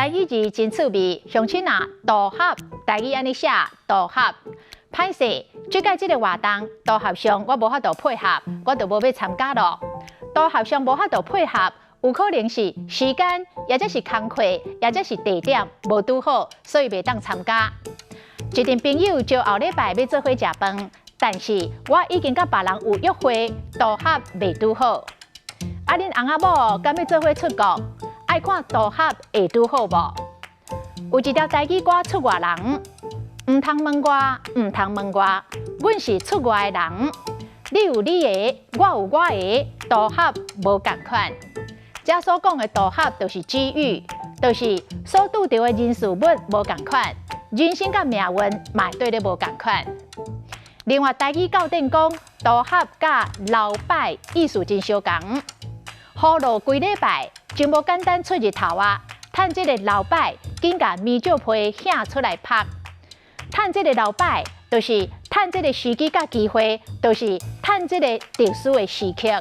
台語字真趣味，鄉親啊，渡合台語按呢寫，渡合。歹勢，這擺這个活動渡合上我無法度配合，我就無欲參加囉。渡合上無法度配合，有可能是時間，抑者是工課，抑者是地點無拄好，所以袂當參加。一陣朋友招後禮拜欲做伙食飯，但是我已經佮別人有約會，渡合袂拄好。啊，恁翁仔某敢欲做伙出國？愛看渡合會拄好無？有一條台語歌出外人，毋通問我，毋通問我，阮是出外的人。你有你的，我有我的，渡合無仝款。這所講的渡合就是機遇，就是所拄著的人事物無仝款，人生佮命運嘛對咧無仝款。另外，台語教典講渡合佮流擺意思真相仝。雨落規禮拜，真無簡單出日頭啊！趁這个流擺，緊共棉石批掀出來曝。趁這个流擺，就是趁這个時機佮機會，就是趁這个特殊的時刻。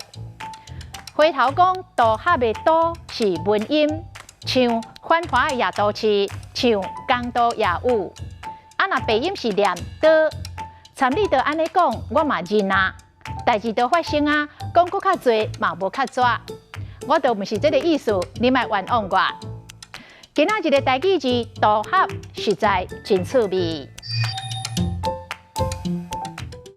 回頭講，渡合的渡是文音，像繁華的夜都市，像江都夜雨。啊，若白音是念刀，參你著按呢講，我嘛認啊。代誌都發生啊，講閣較濟嘛無較紙。我都毋是這个意思，你莫冤枉我。今仔日的台語字渡合實在真趣味。